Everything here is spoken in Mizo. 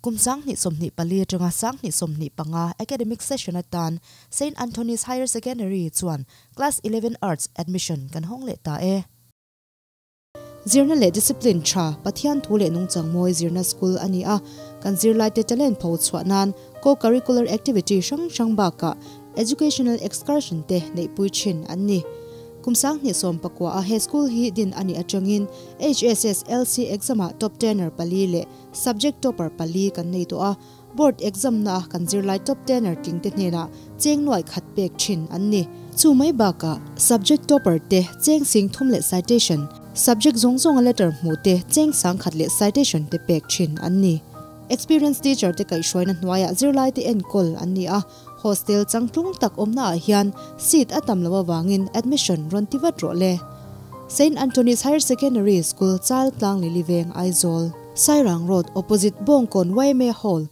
Kum 2024 atanga 2025 academic session atan Saint Anthony's Higher Secondary chuan Class 11 Arts admission kan hawng leh ta e. Zirna leh discipline tha, Pathian thu leh nungchang mawi zirna school a ni a, kan zirlaite talent pho chhuah nan co-curricular activity hrang hrang bakah educational excursion te neihpui thin an ni. Kum 2019 a he school hi din a nih atangin HSSLC exam-ah top tenner pali leh subject topper pali kan nei tawh a, board exam na kan zirlai top tenner tling te hnenah cheng nuai khat pek thin an ni. Chu mai bakah subject topper te cheng 30,000 leh citation, subject zawng zawnga letter hmuh te cheng 10,000 leh citation te pek thin an ni. Experience teacher te kaihhruaina hnuaiah zirlai te enkawl an ni a, hostel changtlung tak awmnaah hian seat a tam lo avangin admission rawn ti vat rawh le. Saint Anthony's Higher Secondary School Chaltlang Liliveng Aizawl, Sairang Road opposite Bawngkawn YMA Hall.